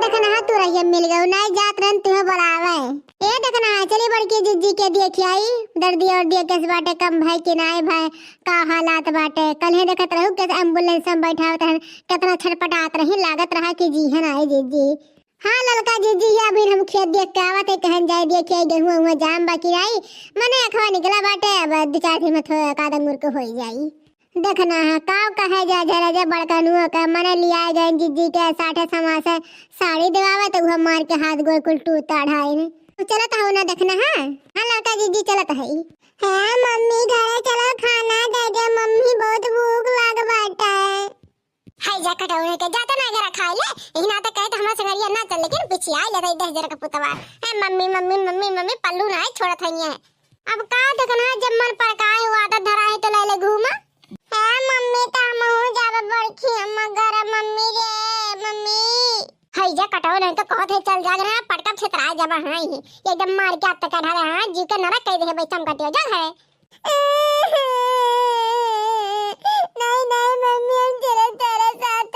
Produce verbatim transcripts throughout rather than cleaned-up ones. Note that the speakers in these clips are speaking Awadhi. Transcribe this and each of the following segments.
देखना हा, तू रहिया मिल गयो, नाई जात रहन तुहे बुलावे। ए देखना हा, चली बड़की जिज्जी के देखी आई, दर्दिया उर्दिया कैसे बाटे, कम भय कि नाई भय, का हालात बाटे। कल ही देखत रहू कैसे एम्बुलेंस में बैठावत रहन, कितना छटपटात रही, लागत रहा कि जी है ना आई जिज्जी। हाँ ललका जिज्जी, ये अभी हम खेत देख के आवत है, कहन जाए देखी आई गेहूं हुआ जाम बाकी आई, मने अखवा निकला बाटे, अब दो चार दिन में थोड़ा एक आध अंगूर के हो जाई। देखना है, काव कहे जा झरे जे बड़कनुओ के, मने लियाए गए जिज्जी के साठे समा से साड़ी देवावे, तो उहे मार के हाथ गोड़ कुल टूट अढ़ाई ने। तू चलत हऊ ना, देखना है। हाँ लड़का जिज्जी चलत है। हाँ मम्मी, घरे चलो, खाना दे दे मम्मी, बहुत भूख लाग बाटे। हाय जा कटौने के, जाते ना जरा खाए ले, यही ना तो कहे तो हमारे संगरिया ना चल, लेकिन पीछे आई ले रही दस जरा का पुतवा। है मम्मी, मम्मी, मम्मी, मम्मी, पल्लू ना है, छोड़त है ये। अब का देखना है, जब मन पर का है, वो आदत धरा है तो ले ले घूमा। हाँ मम्मी, त हमहू जाबे बड़की अम्मा घर, मम्मी रे, मम्मी। हई जा कटो, नहीं तो कहत है चल जा, अगर हाँ पटका छितरा जमा है ही। एकदम मार के आते का ढाले, हाँ जी के नरक कह दे है भाई, चमकटियो जा है। नहीं, नहीं मम्मी, हम चले तेरे साथ।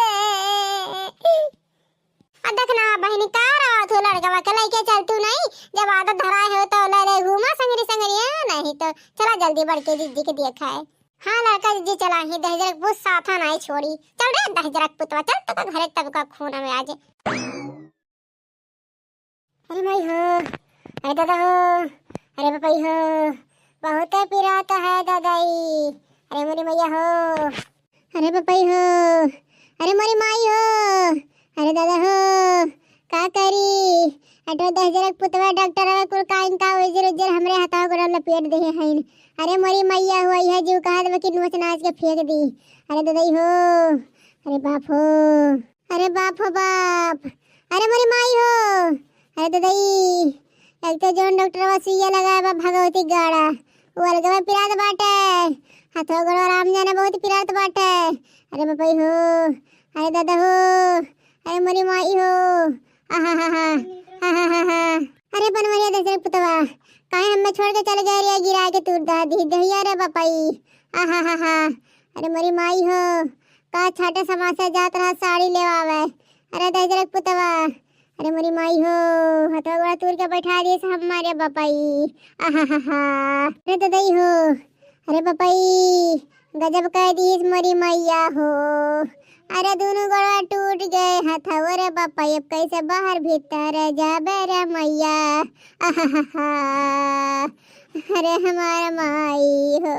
आ देख ना बहिनी, का रहा तू लड़कवा के लइके चल तू नहीं, जब आदत धराए हो तो ले ले घूमा संगरी संगरी, हाँ, नहीं तो चला जल्दी बड़के जिज्जी के दिए खाए। हाँ लड़का जिज्जी चला ही, दहिजरक पूत साथा नहीं छोड़ी। चल रे दहिजरक पुतवा, चल तो घरे तब का खून में आज। अरे माई हो, अरे दादा हो, अरे बपई हो, बहुत पिरात है दादाई। अरे मोरी मैया हो, अरे बपई हो, अरे मोरी माई हो, अरे दादा हो, का करी? अटो दहिजरक पुतवा डॉक्टर है, कुल काइन का उजर उजर हमरे हथवा गोड़ा लपेट देहे हइन। अरे मोरी मैया हो, यह जीव कहा देवे कि नोच नाच के फेंक दी। अरे दादाई हो, अरे बाप हो, अरे बाप हो बाप, अरे मोरी माई हो, अरे ददई, एक तो जौन डॉक्टरवा सुइया लगाए बा भगवती गाड़ा, वो अलगवा पिरात बाटे, हथवा गोड़वा राम जाने बहुत पिरात बाटे। अरे बपई हो, अरे दादा हो, अरे मोरी माई हो, आहा हा हा, हा हा हा हा। अरे बनवरिया दहिजरक पुतवा, काहे हमें छोड़ के चल गए रे, गिरा के तूर दा दी दहिया रे बपई, आहा हा हा। अरे मोरी माई हो, का छाटे समाज से जात रहा साड़ी लेवावे। अरे दहिजरक पुतवा, अरे मोरी माई हो, हथवा गोड़ा तूर के बैठा दिए से हमारे बपई। आहा हा हा। अरे ददई हो, अरे बपई, गजब कह दिहिस मोरी मैया हो। अरे दोनों गोड़वा टूट गए हथवा रे बपई, अब कैसे बाहर भीतर जाबे रे मैया। आहा हा हा। अरे हमार माई हो,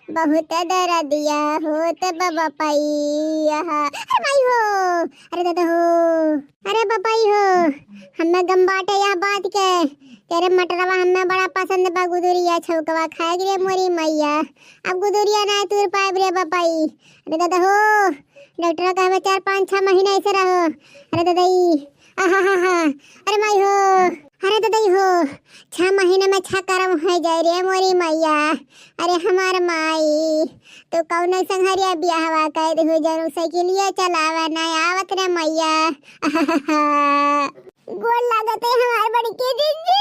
बहुत दरदिया होत बा बपई। आहा, अरे माई हो, अरे दादा हो, अरे बपई हो, हमें गम बाटे यह बात के, तेरे मटरवा हमें बड़ा पसंद बा, गुदुरिया छौकवा खाए रे मोरी मैया। अब गुदुरिया ना तूर पाए रे बपई। अरे दादा हो, डॉक्टर कहबे चार पाँच छह महीना ऐसे रहो। अरे दादाई, आहा हा हा। अरे माई हो, अरे ददई हो, छह महीने में छह करम हो जाए रे मोरी मैया। अरे हमार माई, तू कौन संघरिया बियाहवा कर दे हो, जरू साइकिलिया चलावे ना आवत रे मैया। गोड़ लागत है हमार बड़की जिज्जी।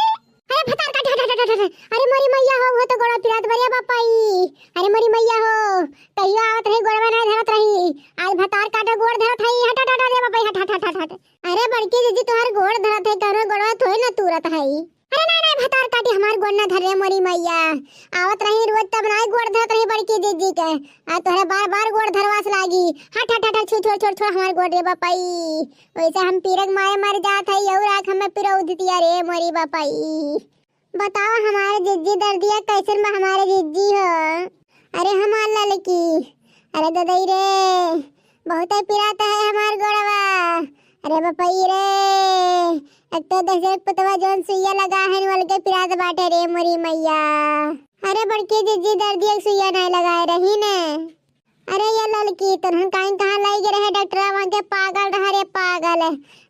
अरे भतार काट, हट, हट, हट, हट, हट। अरे मोरी मैया हो, वो तो गोड़ा पिरात बरिया बपई। अरे मोरी मैया हो, कहियो आवत रही गोड़वा ना धरत रही, आज भतार काटे गोड़ धरत है। हट, हट, हट, हट, रे बपई, हट, हट, हट, हट, हट। अरे बड़की जिज्जी, तोहर गोड़ धरत है, कौनो गोड़वा थोड़ी ना तूरत है। अरे नहीं, नहीं, भतार काटी हमार गोड़ ना धरे मोरी मैया। आवत रही रोज तब नाई गोड़ धरत रही बड़की जिज्जी के। आ तोहरे बार बार गोड़ धरवास लागी। हट, हट, हट, हट, छू, छोड़, छोड़, छोड़ हमार गोड़ रे बपई। वैसे हम पीरक मारे मर जात है, और आँख हमें पिरो दितिया रे मोरी बपई। बताओ हमारे जिज्जी दर्दिया कैसन बा हमारे जिज्जी हो। अरे हमार ललकी, अरे ददई रे, बहुत पिरात है हमार गोड़वा। अरे बपई रे, एक तो दहिजरक पुतवा जौन सुइया लगा है वल के पिरात बाटे रे मोरी मैया। अरे बड़की जिज्जी दर्दिया के सुइया नहीं लगाए रही ने। अरे ये ललकी, तोहन काइन कहाँ लाई गे रहे डॉक्टरवा, वहाँ के पागल रहा रे पागल।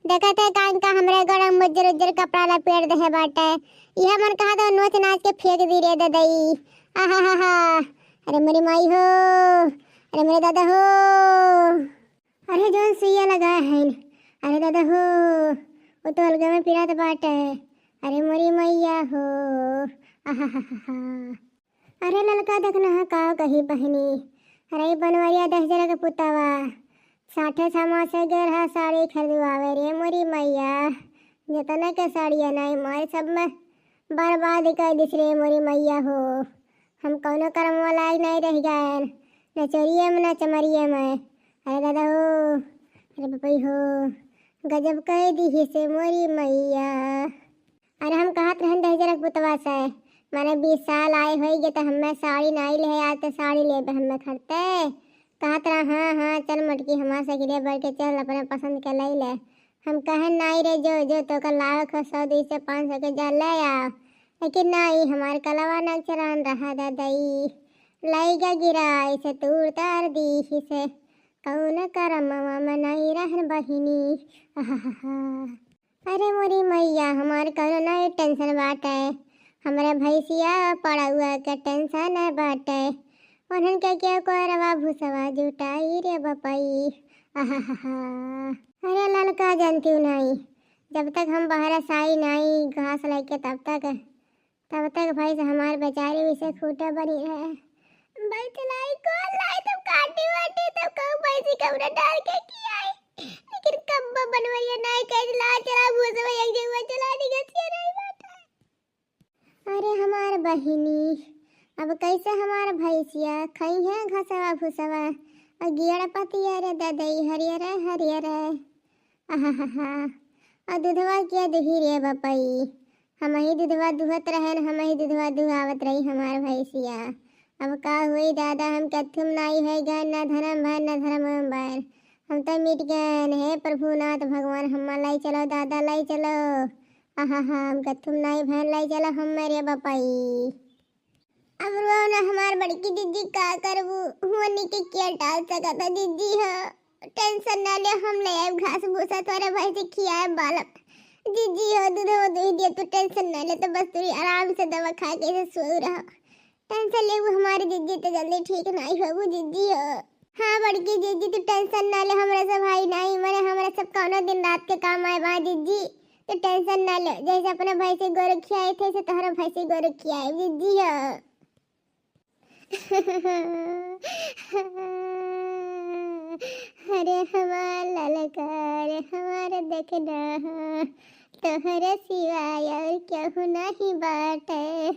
देखत है काइन का हमरे गोड़ में उज्जर उज्जर कपड़ा लपेट देहे बाटे। यह मन कहा तो नोच नाच के फेंक दी रे ददई। आहा हा हा। अरे मोरी माई हो, अरे मोरे दादा हो। अरे जौन सुइया लगा है, अरे दादा हो, वो तो अलगा में पिरात बाटे। अरे मोरी मैया हो, आहा हा हा हा। अरे ललका देखना है का कही बहिनी, अरे ई बनवरिया दहिजरा के पुतवा, साठे छमा से गेरहा साड़ी खरीदवावे रे मोरी मैया, जतना के साड़िया नाई मारे सब में बर्बाद कर दिस रे मोरी मैया हो। हम कौनो करम वाला नाई रह गए, न चोरिया में न चमरिया में। अरे दादा हो, अरे बपई हो, गजब कह दिहिस मोरी मैया। अरे हम कहत रहन दहिजरक पुतवा से, माने बीस साल आए होई गे त हम्मे साड़ी नाई ले, आज त साड़ी लेबे हम्मे खरते। कहत रहा, "हाँ, हाँ, चल मटकी, हमार साइकिलिया बढ़ के चल, अपने पसंद के लई ले।" हम कहन, "नाई रे, जो, जो, तोका लावे क हो सौ, दुई सौ, पाँच सौ के, जा ले आ।" लेकिन नाई, हमार कलवा नक चरान रहा ददई, लई गा गिराई से तूर तार दिहिस, कौन करमवा में नाई रहन बहिनी। आहाहा। अरे मोरी मैया, हमार कौनो नाई टेंशन बाटे, हमरे भैंसिया पड़ौआ के टेंशन बाटे, उन्हन के के कोरवा भूसवा जुटाई रे बपई। आहाहा। अरे ललका जनतिउ नाई, जब तक हम बहरा से आई नाई घास लेके, तब तक, तब तक भैंस हमार बेचारी वैसे खूंटा बनी रहे। बैठ लाई, कौन लाई, तब काटी वाटी, तब कहू भैंसी कमरा डाल के की आई। लेकिन कब्बो बनवरिया नाई कहे, "ला चला भूसवा एक जगह चला दी, गसिया नाई बाटे।" अरे हमार बहिनी, अब कैसे हमार भैंसिया खई है घसवा भूसवा, और गियड़ पतिया रे ददई हरियर हरियर। आहाहा। और दूधवा के दुही रे बपई, हमही दूधवा दुहत रहन, हमही दूधवा दुहावत रही हमार भैंसिया। अब का हुई दादा, हम कथुम नाई है गए, न धर्म भर, न धर्म भर, हम तो मिट गए। हे प्रभुनाथ भगवान, हम्मा लाई चलो दादा, लाई चलो। आहाहा, हम कथुम नाई भैन, लाई चलो हम्मे रे बपई। अब रो ना हमार बड़की जिज्जी, का करबू? हुआ निके किया टाल सकत है जिज्जी हो। टेंशन ना ले, हम ले आइब घास भूसा तोरे भाई से खियाए बालम। जिज्जी हो, दूध हो, दूध दिया, तू टेंशन ना ले, तो बस तू आराम से दवा खा के ऐसे सोई रहो। टेंशन लेबू हमारी जिज्जी तो जल्दी ठीक नाई होबू जिज्जी हो। हाँ बड़की जिज्जी, तू टेंशन ना ले, हमरा सब भाई नाई मरे, हमरा सब कौनो दिन रात के काम आए बा जिज्जी। तू टेंशन ना ले, जैसे अपने भाई से गोरु खियाए थे, से तोहरा भाई से गोरु खियाए जिज्जी हो। अरे हमार ललकार, हमार देखना, तोहरे सिवाय और केहू नहीं बाटे।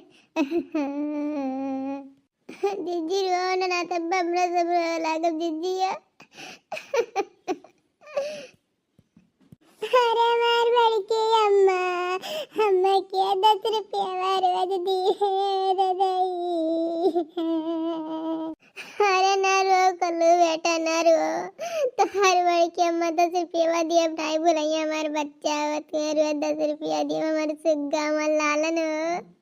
जिज्जी रो ना, ना तब हमरा सब रो लागब जिज्जी। अरे हमार बड़की अम्मा, हम्मा के दस रुपया रोज दी है रे दई। अरे ना रो कल्लू बेटा, ना रो। तोहार बड़की अम्मा दस रुपया दिए, अब नाई भुलाइया हमार बच्चा, तू रोज दस रुपया दिए, हमार सुग्गा, हमार लालन हो।